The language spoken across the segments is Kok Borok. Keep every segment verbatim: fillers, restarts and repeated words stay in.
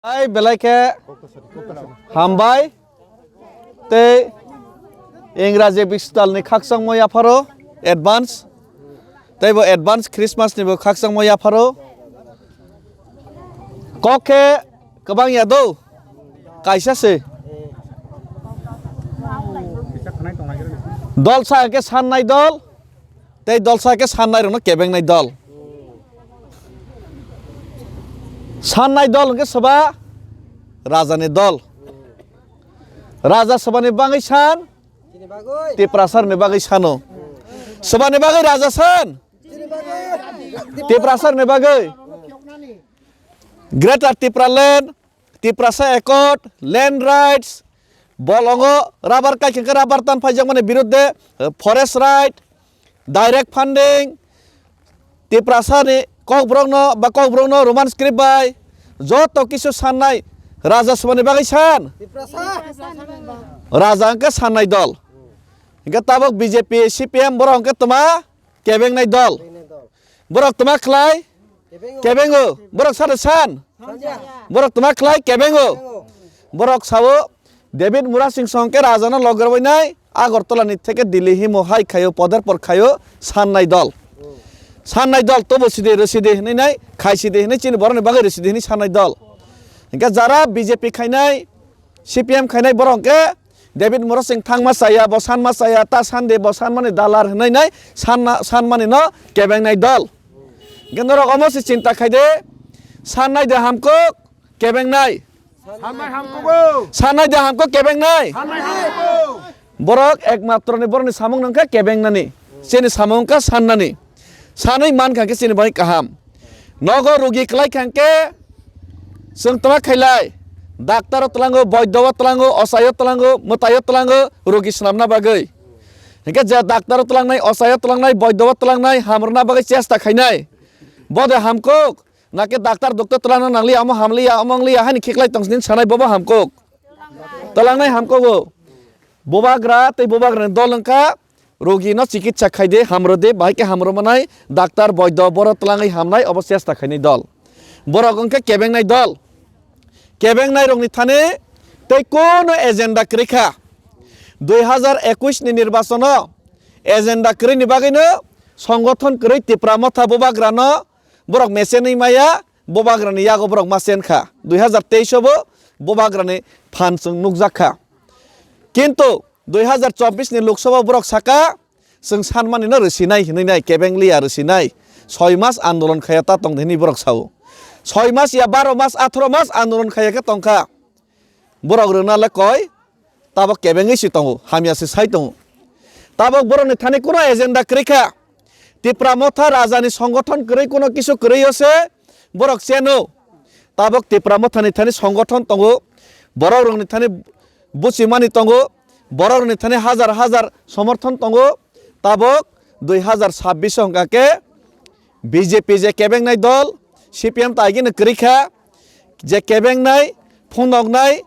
Ai belai khe hambai tei Ingraji Bish tal ni khakchangma yapharo advance tei bo advance Christmas ni bo khakchangma yapharo kok khe kwbang ya do kaisa se dol sa khe sannai dol tei dol sa khe sannai rokno kebengnai dol. Sannai dol hwnkhe soba rajani dol. Raja sobani bagwi san, Tiprasarni bagwi sano. Sobani bagwi raja san, Tiprasarni bagwi. Greater Tipraland, Tiprasa Accord, land rights, bolongo rubber kaikhingkhe rubber tan phaijakmani birudde, eh, forest right, direct funding, Tiprasani kokborokno ba kokborokno Roman script bai joto kisu sannai Raja Sabhani bagwi san. Raja hwnkhe sannai dol. Hwnkhe tabok B J P, C P M borok hwnkhe toma kebengnai dol. Borok toma khlai kebengo. Borok sano san. Borok toma khlai kebengo. Borok sao David Murasing song khe rajano logorbainai Agartala ni theke Delhi himo hai khaio poder por khaio sannai dol. Sannai dol tobo sidi rwsidi hinwi nai khaisidi hinwi chini borokni bagwi rwsidi hinwi sannai dol. Hwnkhe jara B J P khainai, C P M khainai borok hwnkhe David Murasing thangma chaya, bo sanma chaya, ta sande bo sanmani dalar hinwi nai sanna, sanmani no kebengnai dol. Hwnkhe norok omo se chinta khaide, sannai de hamkuk, kebengnai. Sannai hamkuk o. Sannai de hamkuk kebengnai. Sannai hamkuk o. Borok ekmatro ni borokni samung nangkha kebengnani. Chini samung wngkha sannani. Sanwi mankha khe chini bai kaham. Nogo rugi kwlai kha khe chwng toma khailai. Daktaro tlango, boido o tlango, ochaio tlango, mwtaio tlango, rugi swnamna bagwi. Hwnkhe je daktaro tlangnai, ochaio tlangnai, boido o tlangnai, hamrwna bagwi chesta khainai. Bode hamkuk. Nakhe daktar doktor twlangna nangliya, omo hamliya, omo wngliya, haini khiklai tong sini sanai bobo hamkuk. Twlangnai hamkuk o. Bubagra tei bubagrani dol wngkha, rogino chikitsa khaide, hamrwde, bahai khe hamrwmanai, daktar, boido, boro twlangwi hamnai, obo chesta khainai dol. Borok wngkha kebengnai dol. Kebengnai rokni thani tei kono agenda kwrwi kha. Dui hazar ekush ni nirbachono agenda kwrwini bagwino songothon kwrwi Tipra Motha bubagrano borok mechenwi maya, bubagrani yago borok ma chen kha. Dui hazar teis o bo bubagrani phan chwng nukjak kha. Kintu dui hazar chobbish ni Lok Sabha borok saka, chwng sanmani no rwsinai hinwi nai, kebeng liya rwsinai. Soi mas andolon khaya ta tong hinwi borok sao. Soi mas ya baro mas, atharo mas andolon khaya khe tong kha. Borok rwna le koi, tabok kebengwi se tongo, hamya se sai tongo. Tabok borokni thani kuno agenda kwrwi kha. Tipra Motha rajani songothon kwrwi kuno kisu kwrwi o se borok cheno. Tabok Tipra Mothani thani songothon tongo, borok rokni thani buchimani tongo, borok rokni thani hajar hajar somorthon tongo. Tabok dui hazar sabbish o hwnkha khe B J P je kebengnai dol, C P M ta agini kwrwi kha, je kebengnai, phunuknai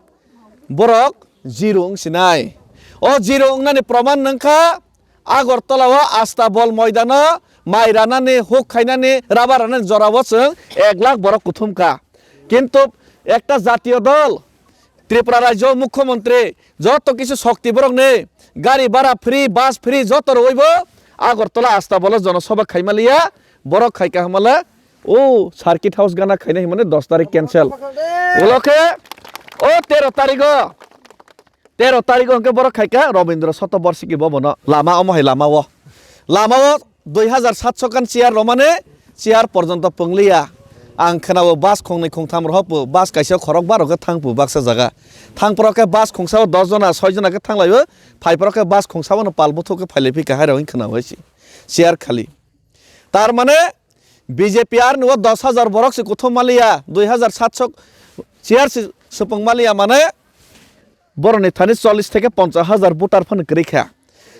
borok zero wngsinai. O zero wngnani proman nangkha Agartala o Astabol moidano mai ranani, huk khainani, rubber ranani jorao chwng ek lakh borok kuthum kha. Kintu ekta jatiyo dol, Tripura rajyo mukhyamantri joto kisu shokti borokni gari bhara free, bus free joto rwui bo Agartala Astabol o jonosabha khaima liya, borok khai kaham le o circuit house gana khaina himani dos tarik cancel. Ulo khe o tero tarik o, tero tarik o hwnkhe borok khai kha Robindra Shatobarshiki Bhavan o lama omo hai lama o. Lama o dui hazar satso khan chair romani chair porjonto pungliya. Ang khwnao bus khongnwi khongtham rohor pu, bus kaisa khorok baro khe thang pu baksa jaga. Thang poro khe bus khongsa o dos jona, soi jona khe thang lai o, phai poro khe bus khongsa bono pal buthuk khe phai lai phi kha hai rok wng khwnao hai se. Chair khali. Tar mane B J P arni o dos hajar borok se kuthum maliya, dui hazar satso chair se supung maliya mane borokni thani chollish theke ponchash hajar voter phano kwrwi kha.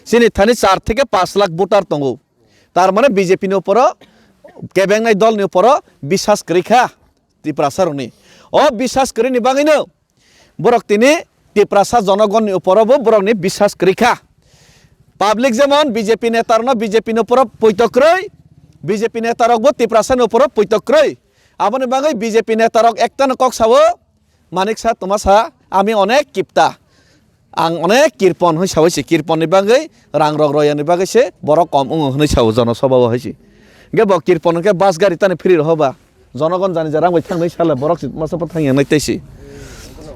Chini thani char theke panch lakh voter tongo. Tar mane B J P ni uporo, kebengnai dol ni uporo biswas kwrwi kha Tiprasa rokni. O biswas kwrwi ni bagwi no borok tini Tiprasa jonogon ni uporo bo borok ni biswas kwrwi kha. Public jemon B J P neta rokno B J P ni uporo poito kwrwi, B J P neta rok bo Tiprasa ni uporo poito kwrwi. Aboni bagwi B J P neta rok ekta no kok sao, Manik sa, toma sa, ami onek kipta, ang onek kirpon hwnwi sawi se, kirpon ni bagwi rang rok roya ni bagwi se borok kom wngo hwnwi sawo jono soba o hai se. Ge bo kirpon ke bus gari tani free rohoba. Jonogon jani jarang bai thangnai sale borok si masa pa thangya nai tei si.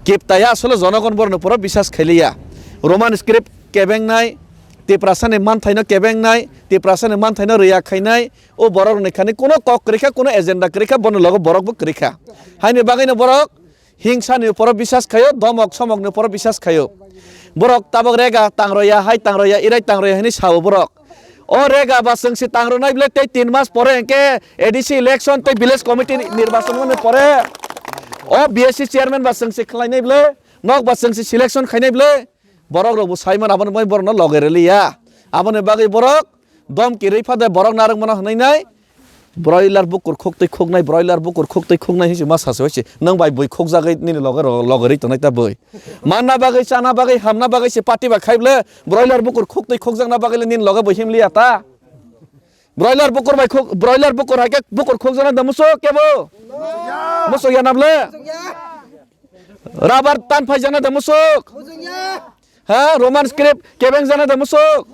Kipta ya asole jonogon borno pura bisas khailiya. Roman script kebeng nai, Tiprasa ni manthai no kebeng nai, Tiprasa ni manthai no riya khainai, o borok ni khani kuno kok kwrwi kha, kuno agenda kwrwi kha, bono logo borok bo kwrwi kha. Haini bagwi no borok hingsa ni uporo bisas khayo, domok somok ni uporo bisas khayo. Borok tabok rega tangroya, hai tangroya, irai tangroya hini sao borok. O rega ba chwngsi tangro nai bwle tei tin mas pore hwnkhe A D C election tei village committee ni nirbachon mani pore. O B S C chairman ba chwngsi khlai nai bwle, nok ba chwngsi selection khai nai bwle. Borok rok bo sai man aboni bai borok no loge rwliya. Aboni bagwi borok dom kirwi phade borok narwk mano hwnwi nai. Broiler bukur khuk twi khuknai, broiler bukur khuk twi khuknai hinsi ma sasu hinsi. Nang bai bui khukjagwi nini loge ro-, loge rwi tongnai ta bui. Manna bagwi, chana bagwi, hamna bagwi se party ba khai bwle, broiler bukur khuk twi khukjakna bagwi le nini loge bui himliya ta. Broiler bukur bai khuk, broiler bukur hai khe bukur khukjakna da musuk kebo? Musuk ya na bwle? Rubber tan phaijakna da musuk? Ha, Roman script kebeng jana da musuk?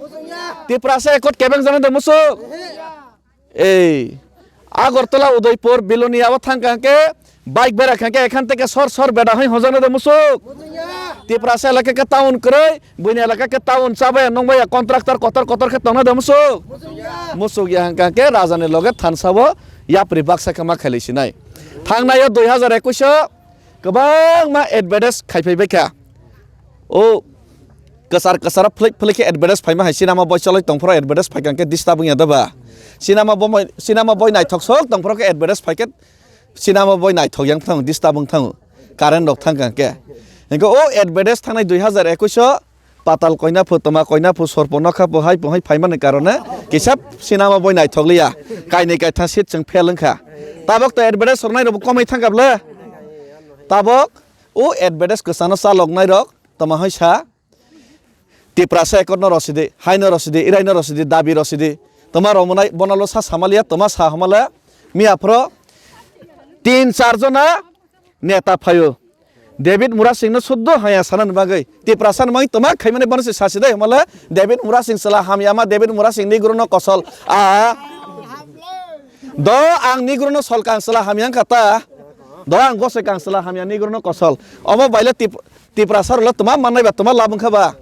Tiprasa Accord kebeng jana da musuk? Ei, Agartala, Udaipur, Bilonia o thang kha khe, bike bera kha khe, ekhan teke sor sor beda hai hojana da musuk? Tiprasa elaka khe town kwrwi, buini elaka khe town chabaya nongbaya contractor kotor kotor khe tongna da musuk? Musuk ya hang kha khe, raja ni loge thansa o yapri baksa khe ma khailai sinai. Thangnai o dui hazar ekush o kwbangma advertise khai phai bai kha. O kwchar kwcharo phlik phlik khe advertise phaima hai, cinema boi choloi tongphoro advertise phaikha khe disturb wngya da ba? Cinema bo, cinema boi naithok sok tongphoro khe advertise phaikhe cinema boi naithok yang thango, disturb wng thango, current rok thangkha khe. Hinkhe o advertise thangnai dui hazar ekush o patal koina phu, toma koina phu, sorpo nokha phu, hai phu hai phaimani karone kisa cinema boi naithok liya, kainwi kaithang seat chwng fail wngkha. Tabok to advertise rok nai rok bo komwi thangkha bwle. Tabok o advertise kwchano chalok nai rok toma hai sa, Tiprasa Accord no rosidi, hai no rosidi, irai no rosidi, dabi rosidi. Toma romonai bono lo sa samaliya, toma sa hamala. Miya phro tin char jona neta phaio. David Murasing no suddo haya sana ni bagwi. Tiprasa ni bagwi toma khaimani bono se sasi dai hamala. David Murasing sala hamya ma, David Murasing Negro no kosol. A. Do ang Negro no sol kangsala hamya wngkha ta. Do ang gosoi kangsala hamya Negro no kosol. Omo baile Tip-, Tiprasa rok le toma mannai ba toma labung kha ba.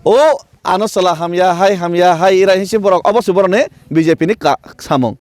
O ano sala hamya, hai hamya, hai ira hinsi borok, obo se borok ni B J P ni ka-, samung.